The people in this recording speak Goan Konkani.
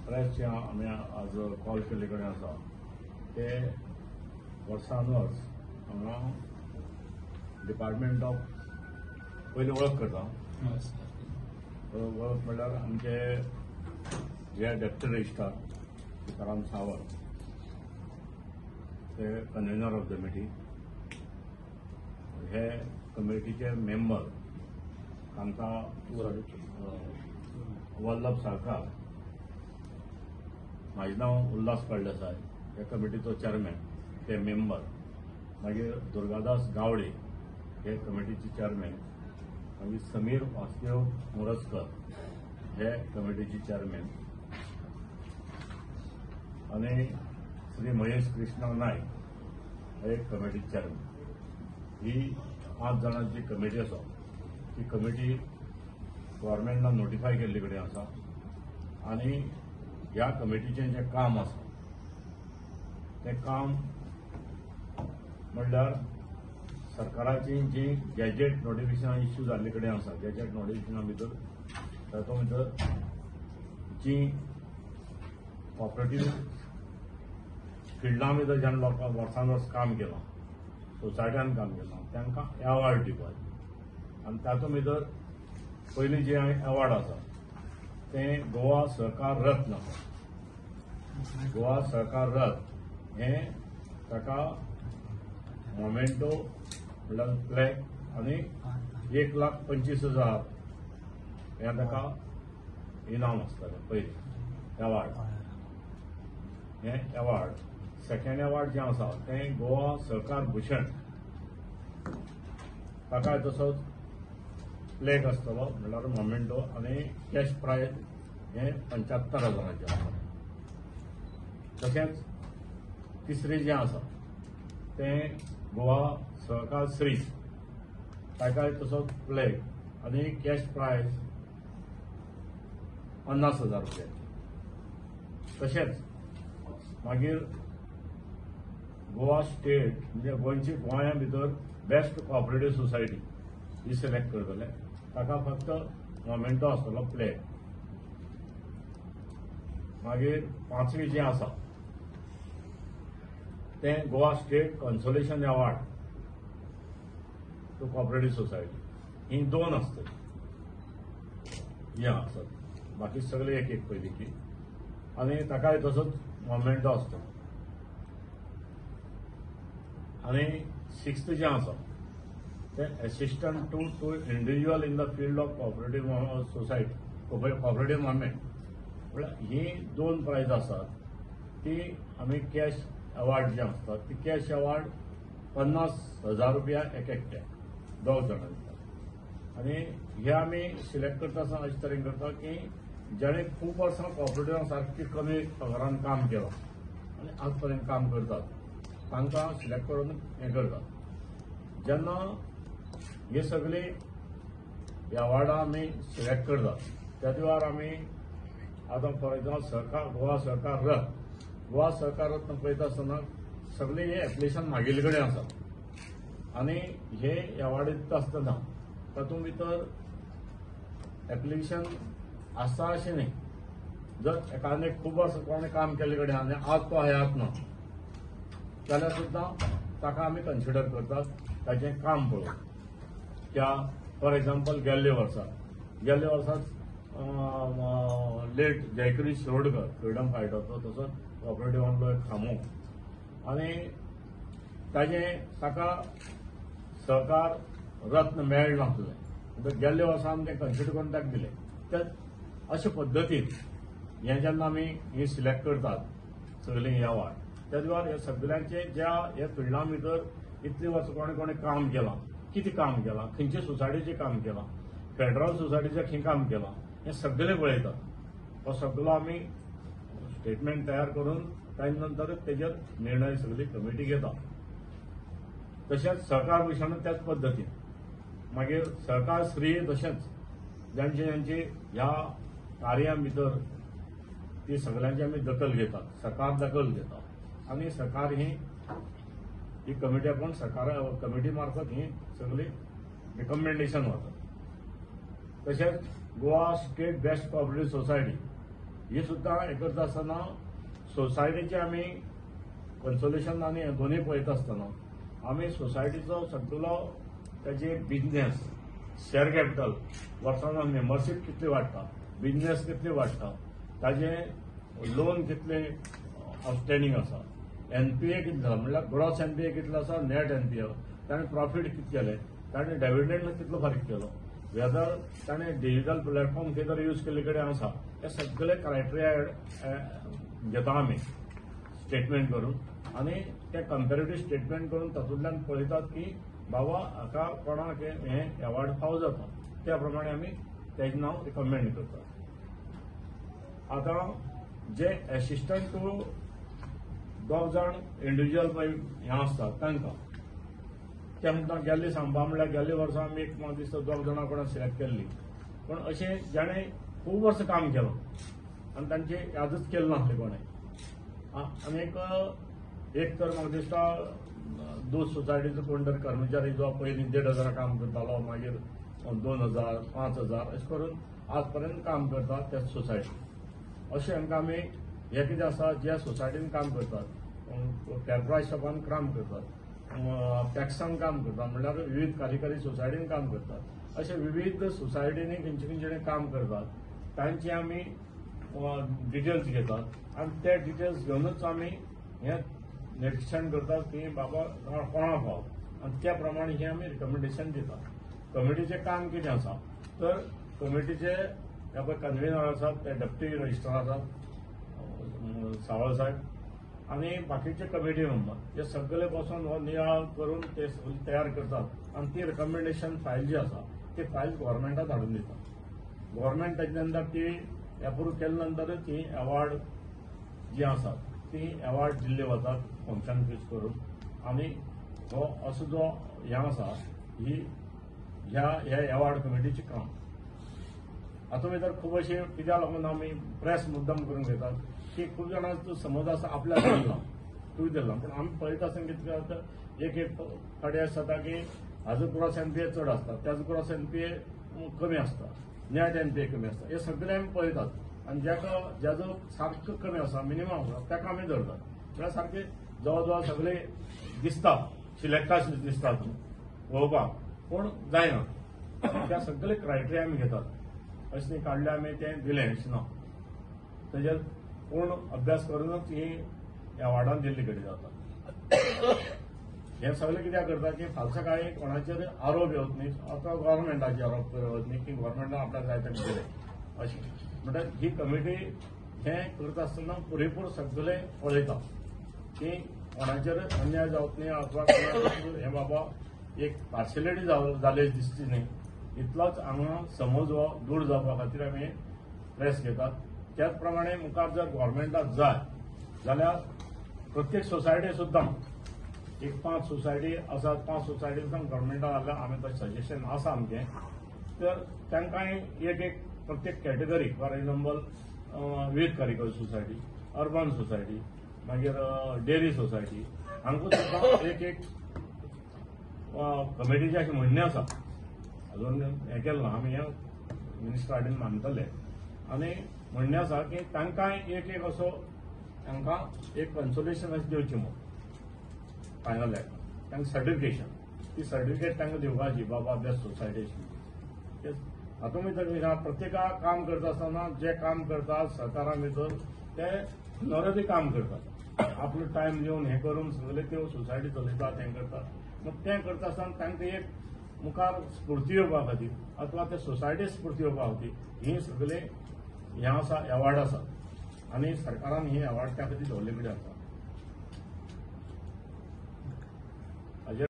प्रेस जे आमी आज कॉल केल्ले कडेन आसा ते वर्सान वर्स हांगा डिपार्टमेंट ऑफ पयलीं वळख करता. वळख म्हणल्यार आमचे जे डेप्युटी रजिस्ट्रार तुकाराम सावंत ते कन्व्हेनर ऑफ the meeting. हे कमिटीचे मेंबर कांता वल्लभ साळकार, म्हाजें नांव उल्हास फळदेसाय, हे कमिटीचो चॅरमॅन, ते मेंबर. मागीर दुर्गादास गावडे हे कमिटीचे चॅरमॅन, मागीर समीर वासदेव मोरजकर हे कमिटीचे चॅरमॅन आनी श्री महेश कृष्णा नायक हे कमिटीचे चॅरमॅन. ही 5 जाणांची कमिटी आसा. ती कमिटी गव्हर्मेंटान नोटिफाय केल्ले कडेन आसा आनी ह्या कमिटीचें जें काम आसा तें काम म्हणल्यार सरकाराची जी गॅजेट नोटिफिकेशनां इश्यू जाल्ले कडेन आसा, गॅजेट नोटिफिकेशना भितर तातूंत भितर जी कॉपरेटीव फिल्डां भितर ज्या लोकांक वर्सान वर्स काम केलां, सोसायट्यान काम केलां, तांकां एवॉर्ड दिवपाचें. आनी तातूंत भितर पयलीं जें एवॉर्ड आसा तें गोवा सहकार रत्न आसा. गोवा सहकार रत्न हें ताका मोमेंटो म्हणल्यार प्लॅक आनी 1,25,000 हें ताका इनाम आसतलें पयलीं एवॉर्ड. हें एवॉर्ड. सेकंड एवॉर्ड जें आसा तें गोवा सहकार भूषण, ताका तसोच प्लॅक आसतलो म्हणल्यार मोमेंटो आनी कॅश प्रायज हें 75,000 आसा. तशेंच तिसरें जें आसा तें गोवा सहकार श्री, ताकाय तसोच प्लॅक आनी कॅश प्रायज 50,000 रुपया. तशेंच मागीर गोवा स्टेट म्हणजे गोंयची गोंया भितर बेस्ट कॉपरेटीव सोसायटी ही सिलेक्ट करतले, ताका फक्त मोमेंटो आसतलो प्लॅक. मागीर पांचवी जें आसा तें Goa state consolation award to cooperative society, ही 2 आसतली हें आसत, बाकी सगळे एक एक पयलींची आनी ताकाय तसोच मोमेंटो आसतलो. आनी 6th जें आसा तें assistant to individual in the field of cooperative society, cooperative movement. म्हळ्यार ही 2 प्रायज आसात ती आमी कॅश एवॉर्ड जे आसतात ती कॅश एवॉर्ड 50,000 रुपया एक एकट्याक 2 जाणां दितात. आनी हे आमी सिलेक्ट करता आसतना अशे तरेन करता की जाणें खूब वर्सां कॉपरेटिवान सारकी कमी पगारान काम केलां आनी आज पर्यंत काम करतात तांकां सिलेक्ट करून हें करतात. जेन्ना हे सगळीं एवॉर्डां आमी सिलेक्ट करतात त्या वेळार आमी आतां फॉर एक्झाम्पल सहकार गोवा सहकार रत्न, गोवा सहकार रत्न पळयता आसतना सगळीं हें एप्लिकेशन मागिल्ले कडेन आसा आनी हे एवॉर्ड दिता आसतना तातूंत भितर एप्लिकेशन आसा अशें न्ही, जर एकादे खूब वर्सां कोणें काम केल्ले कडेन आनी आज तो हयात ना जाल्यार सुद्दां ताका आमी कन्सिडर करतात ताचें काम पळोवन. त्या फॉर एक्झाम्पल गेल्ले वर्सा लेट जयकृष शिरोडकर फ्रिडम फायटरचो तसोच कॉपरेटिवांतलो एक खांबो आनी ताजें ताका सहकार रत्न मेळनासलें म्हणटकीर गेल्ले वर्सा आमी तें कन्सिडर करून ताका दिलें. त्या अशे पद्दतीन हें जेन्ना आमी ही सिलेक्ट करतात सगळीं एवॉर्ड त्या वेळार हे सगळ्यांचे ज्या ह्या फिल्डां भितर इतलीं वर्सां कोणें कोणें काम केलां, कितें काम केलां, खंयचे सोसायटीचें काम केलां, फेडरल सोसायटीचें खंय काम केलां, हें सगळें पळयतात. हो सगळो आमी स्टेटमेंट तयार करून ताजे नंतर तेजेर निर्णय सगळी कमिटी घेता. तशेंच सहकार भूषण त्याच पद्दतीन, मागीर सहकार श्री तशेंच जांचे जांची ह्या कार्यां भितर ती सगळ्यांची आमी दखल घेतात, सरकार दखल घेता आनी सरकार ही ही कमिटी आपूण सरकार कमिटी मार्फत ही सगळी रिकमेंडेशन वता. तशेंच Goa state best cooperative society ही सुद्दां हें करता आसतना सोसायटीचे आमी कन्सोलेशन आनी हे दोनूय पळयता आसतना आमी सोसायटीचो सगलो ताजे बिजनेस, शेअर कॅपिटल, वर्साना मेंबरशीप कितली वाडटा, बिजनेस कितली वाडटा, ताजे लोन कितले आवटस्टँडींग आसा, एनपीए कितले आसा, म्हणल्यार ग्रॉस एनपीए कितलो आसा, नेट एनपीए, ताणें प्रॉफीट कितले केलें, ताणें डेविडंड कितलो फारीक केलो, वेदर ताणें डिजिटल प्लॅटफॉर्म खंय तरी यूज केल्ले कडेन आसा, हे सगळे क्रायटेरिया घेता आमी स्टेटमेंट करून आनी ते कंपेरेटीव स्टेटमेंट करून तातूंतल्यान पळयतात की बाबा हाका कोणाक हें एवॉर्ड फावो जाता, त्या प्रमाणे आमी तेजें नांव रिकमेंड करतात. आतां जे एसिस्टंट टू दोग जाण इंडिविज्युअल पळय हें आसता तांकां ते म्हणटा गेल्ले सांगपा म्हणल्यार गेल्ले वर्सा आमी एक म्हाका दिसता दोग जाणां कोणा सिलेक्ट केल्ली, पूण अशें जाणें खूब वर्सां काम केलां आनी तांचे यादच केलें नासलें कोणें. आनी एक तर म्हाका दिसता दूद सोसायटीचो कोण तरी कर्मचारी जो पयलीं 1,500 काम करतालो, मागीर 2,000 5,000 अशें करून आज पर्यंत काम करता त्या सोसायटी. अशें हांकां आमी हें कितें आसा ज्या सोसायटीन काम करतात, फेरप्रायस शॉपान काम करतात, टॅक्सान काम करतात, म्हणल्यार विविध कार्यकारी सोसायटीन काम करतात, अशे विविध सोसायटींनी खंयचे खंयचे काम करतात तांचे आमी डिटेल्स घेतात आनी ते डिटेल्स घेवनूच आमी हें निरिक्षण करतात की बाबा कोणा फाव आनी त्या प्रमाणे हें आमी रिकमेंडेशन दितात. कमिटीचें काम कितें आसा तर कमिटीचे हे पळय कन्व्हिनर आसात, ते डेप्युटी रजिस्ट्रार आसात सावळ साहेब आनी बाकीचे कमिटी मेंबर, हे सगळे बसून हो नियाळ करून ते सगळे तयार करतात आनी ती रिकमेंडेशन फायल जी आसा ती फायल गव्हर्मेंटाक धाडून दितात. गव्हर्मेंट ताजे नंतर ती एप्रूव केले नंतरच ही एवॉर्ड जी आसात ती एवॉर्ड दिल्ले वतात फंक्शन फिक्स करून. आनी हो असो जो हें आसा ही ह्या एवॉर्ड कमिटीचें काम. हातूंत भितर खूब अशें कित्याक लागून आमी प्रेस मुद्दम करून घेतात की खूब जाणांचो समज आसा आपल्याक दिला तुवें दिला, पूण आमी पळयता आसतना कितें जाता एक एक फावटी अशें जाता की हाजो क्रॉस एनपीए चड आसता, त्याचो क्रॉस एनपीए कमी आसता, नेट एनपीए कमी आसता, हे सगळे आमी पळयतात आनी जाका जाजो सारको कमी आसा मिनिमम आसा ताका आमी धरतात. म्हळ्यार सारके जवळ जवळ सगळे दिसता सिलेक्टाश दिसतात पळोवपाक, पूण जायना. त्या सगळे क्रायटेरिया आमी घेतात, अशें न्ही काडलें आमी तें दिलें अशें ना, तेजेर पूर्ण अभ्यास करूनच ही एवॉर्डान दिल्ली कडेन जाता. हें सगळें कित्याक करता की फाल्यां सकाळीं कोणाचेर आरोप येवच न्ही अथवा गव्हर्मेंटाचेर आरोप येवच न्ही की गव्हर्मेंटान आपल्याक जाय तें केलें अशें. म्हणटा ही कमिटी हें करता आसतना पुरेपूर सगळें पळयता की कोणाचेर अन्याय जावच न्ही अथवा हें बाबा एक पार्शलिटी जाली दिसची न्ही, इतलोच हांगा समज हो दूर जावपा खातीर आमी प्रेस घेतात. त्याच प्रमाणे मुखार जर गव्हर्मेंटाक जाय जाल्यार प्रत्येक सोसायटी सुद्दां एक 5 सोसायटी आसात, 5 सोसायटी सुद्दां गव्हर्मेंटाक जाल्यार आमी तो सजेशन आसा आमचें, तर तांकांय एक एक प्रत्येक कॅटेगरी फॉर एग्जाम्पल विविध कार्यकारी सोसायटी, अर्बन सोसायटी, मागीर डेअरी सोसायटी, हांकां सुद्दां एक एक कमिटीचें अशें म्हणणें आसा. अजून हें केलें ना आमी, हें मिनिस्टर कडेन मानतले आनी म्हणणें आसा की तांकांय एक एक असो तांकां एक कन्सोलेशन अशें दिवचें म्हूण फायनल तांकां सर्टिफिकेशन, ती सर्टिफिकेट तांकां दिवपाची बाबा बेस्ट सोसायटी अशी. हातूंत भितर प्रत्येकाक काम करता आसतना जे काम करतात सरकारा भितर ते नरदी काम करतात, आपलो टायम दिवन हें करून सगळे त्यो सोसायटी चलयतात हें करतात. मग तें करता आसतना तांकां एक मुखार स्फूर्ती येवपा खातीर अथवा ते सोसायटी स्फूर्ती येवपा खातीर ही सगळे हें आसा एवॉर्ड आसा आनी सरकारान ही एवॉर्ड त्या खातीर दवरले कडेन आसा.